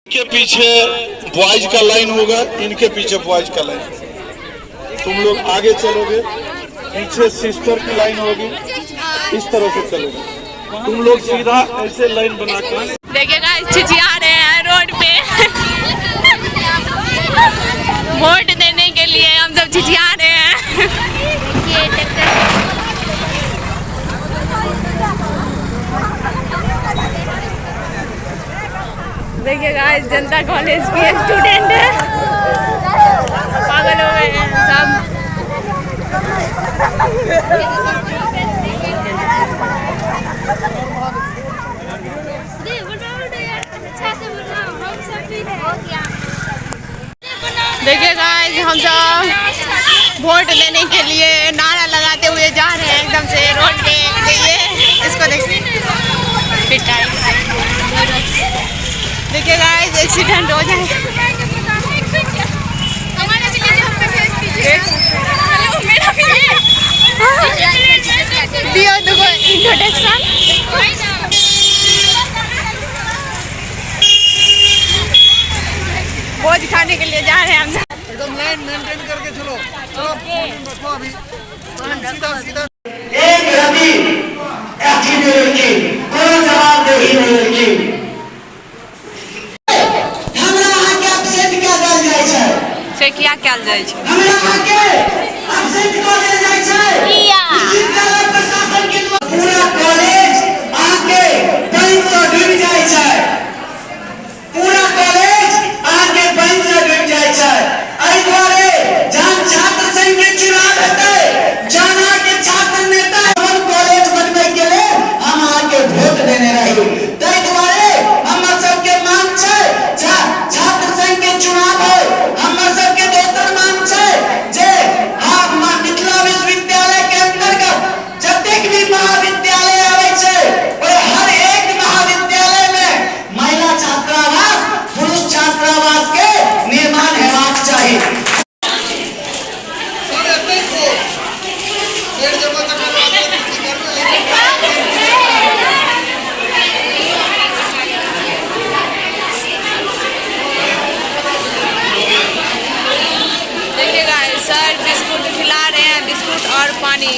के पीछे बॉयज का लाइन होगा, इनके पीछे बॉयज का लाइन। तुम लोग आगे चलोगे, पीछे सिस्टर की लाइन होगी, इस तरह से चलोगे। तुम लोग सीधा ऐसे लाइन बना के। देखिए गाइस, छिछिया रहे हैं रोड पे वोट देने के लिए। हम सब छिछिया रहे हैं। देखिए गाइस, जनता कॉलेज के स्टूडेंट है, पागल हो गए हैं सब। देखिए गाइस, हम सब वोट देने के लिए नारा लगाते हुए जा रहे हैं एकदम से रोड पे। देखिए इसको, देखिए पिटाई। देखिए गाइस, एक्सीडेंट हो जाए। दियो दुगो इंट्रोडक्शन। भोज खाने के लिए जा रहे हैं हम। एकदम लाइन मेंटेन करके चलो, चलो बैठो अभी सीधा सीधा। एक रति अथी नहि लेलखिन, कोनो जवाबदेही नहि लेलखिन। हमरा अहाँके अपसेट कए देल जाइ छै। से किया कयल जाइ छै? हमरा अहाँके अपसेट कऽ देल जाइ छै विश्वविद्यालय प्रशासन के द्वारा। पूरा कॉलेज अहाँके पानि सँ डूबि जाइ छै, पूरा कॉलेज अहाँके पानि सँ डूबि जाइ छै। एहि दुआरे जहन छात्र संघ के चुनाव हेतै, जहन अहाँके छात्र नेता अपन कॉलेज बनबै के लेल हम अहाँके वोट देने रही, ताहि दुआरे हमर सबके मांग छै छात्र संघ के चुनाव होय। हमर सबके दोसर मांग छै जे हम मिथिला विश्वविद्यालय के अंतर्गत जतेक भी महाविद्यालय आबै छै, ओहि हर एक महाविद्यालय में महिला छात्रावास, पुरुष छात्रावास के निर्माण हेबाक चाही। सर एतै को डेढ़ जमा तक करबै। देखिए गाइस, सर बिस्कुट खिला रहे हैं, बिस्कुट और पानी।